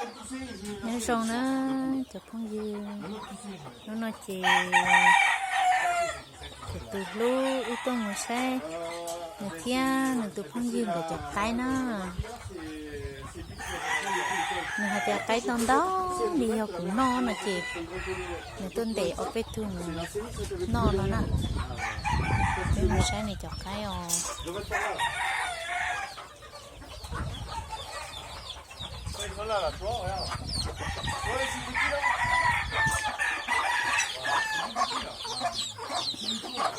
Nyob zoo na cov phooj ywg, hnub no ces kuv tus hlub wb tuaj mus saib nws thiab nws tus phooj ywg nkawd cov qaib na. Nws hais tias qaib tau ntau li yog kuv noj no ces nws tuaj ntes ob peb tug mus noj no na. Peb mus saib nws cov qaib os.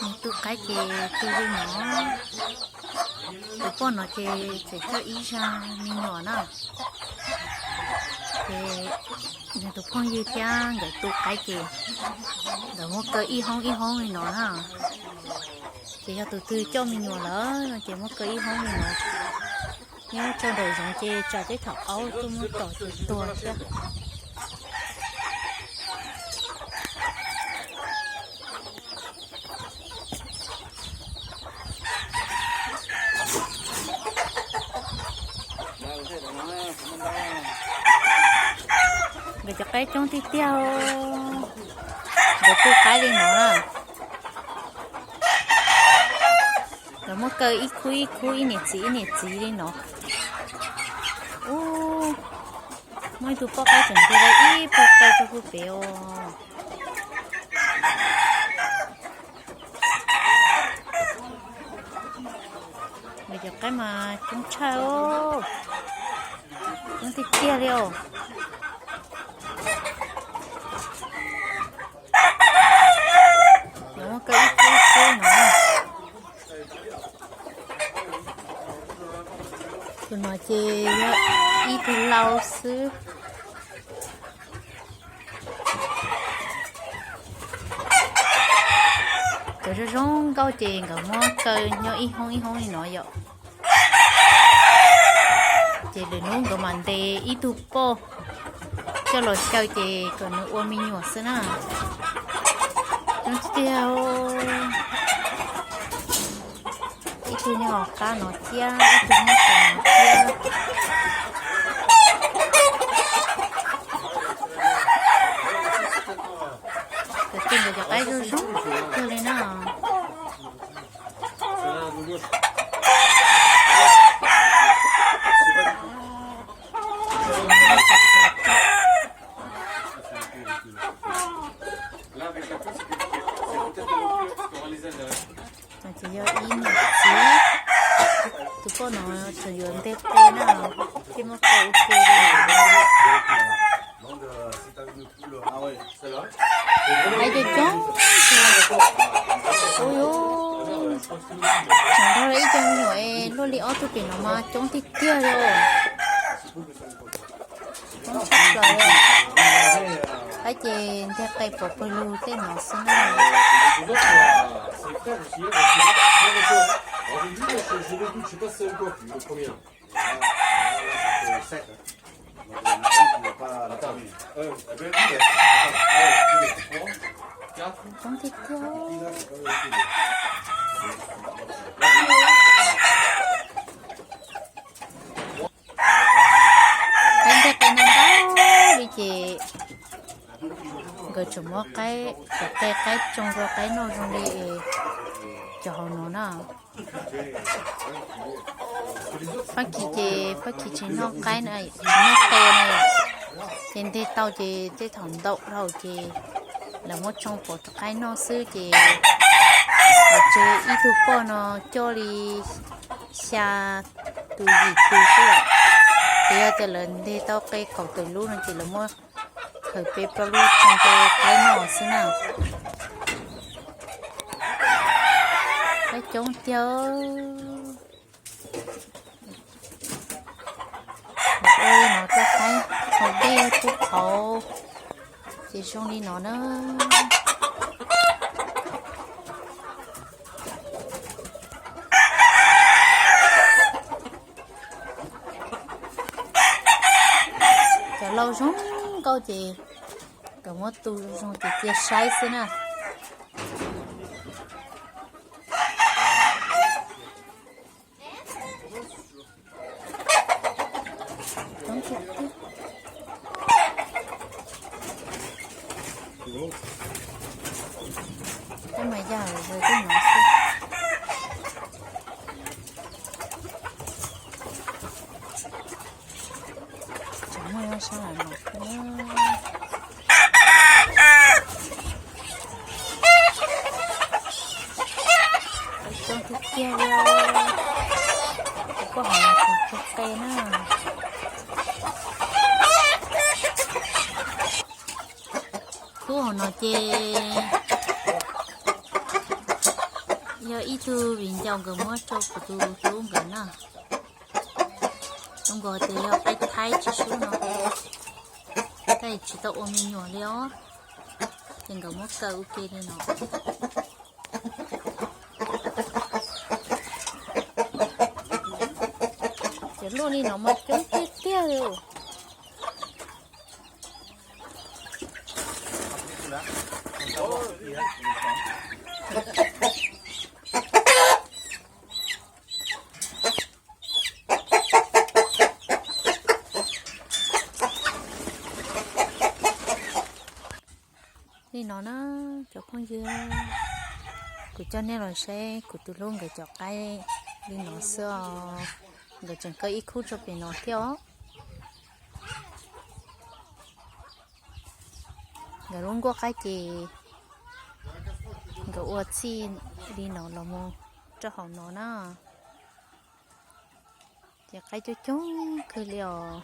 Nws tu qaib ces tu li no. Tus poj no ces tseem coj ib zag me nyuam na. Ces nws tus phooj ywg thiab nkawd tu qaib ces nkawd muab kaw ib hoob ib hoob li no na. Ces yog tus twg coj me nyuam lawm no ces muab kaw ib hoob li no. Nyob rau nraum zoov ces tsam tej thaum aub tuaj muab tom ces tuag thiab. Nkawd cov qaib coob tiag tiag. Nkawd tu qaib li no na. Nkawd muab kaw ib khub ib khub ib niam txiv ib niam txiv li no. Ub, muaj ib tug poj qaib tseem nrug ib pawg qaib rau puag pem os. Nkawd cov qaib mas coob tshaj os. Coob tiag tiag li os. Nkawd muab kaw ib khub ib khub no. Tus no ces yog ib tug lau xwb. Cov zoo zoo nkauj ces nkawd muab kaw nyob ib hoob ib hoob li no yom. Ces lwm hnub nkawd mam ntes ib tug poj coj los xyaw ces kom nws ua me nyuam xwb na. Coob tiag tiag. Ib tug nyob hauv qab no thiab ib tug nyob tom no thiab. Cov tej nkawd cov qaib zoo zoo kawg li na. Ces yog ib niam txiv, tus poj no tseem yuav nteg qe na, thiaj muab kaw ua ke li. Qaib coob coob. Ub, tseem nrog ib co me nyuam es luaj li ob tug pem no mas coob tiag tiag li. Coob tshaj plaws li. Qaib ces nteg qe pov pawg lug tej no xwb na. Coob tiag tiag. Qaib nteg qe ntau ntau li ces nkawd tseem muab qaib, cov qe qaib tsoo rau qaib noj zoo li cov hauv no na. Fab Kis ces Fab Kis tsis noj qaib na, tsis noj qe na. Ces nteg tau ces tej thaum ntaus dhau ces lawv muab tsoo pov rau qaib noj xwb ces lawv tseg ib tug poj no coj li xya tus yim tus xwb. Ces yog tias lawv nteg tau qe kaum tawm lub no ces lawv muab khaws peb plaub lub tsoo rau qaib noj xwb na. Qaib coob tiag. Ua li no coj qaib haus dej pub qhauv ces zoo li no na. Cov lau zoo nkauj ces nkawd muab tu zoo ces cia saib xwb na. Coob tiag tiag. Sab lam no, coob tiag tiag li. Kuv kuj hais tseem tshuav qe na. Khub hauv no ces yog ib tug viv ncaus nkawd muab rau kuv tus hlub nkawd na. Zoo nkaus tias yog qaib thaib tsis sub no, tab sis tsis tau ua me nyuam li os. Ces nkawd muab kaw ua ke li no. Ces luaj li no mas coob tiag tiag li. Li no na, cov phooj ywg, kuv coj nej los saib kuv tus hlub nkawd cov qaib li no xwb os. Nkawd tseem kaw ib khub rau pem no thiab os. Nkawd lub nkuaj qaib ces nkawd ua txij li no los mus rau hauv no na. Ces qaib coob coob kawg li os.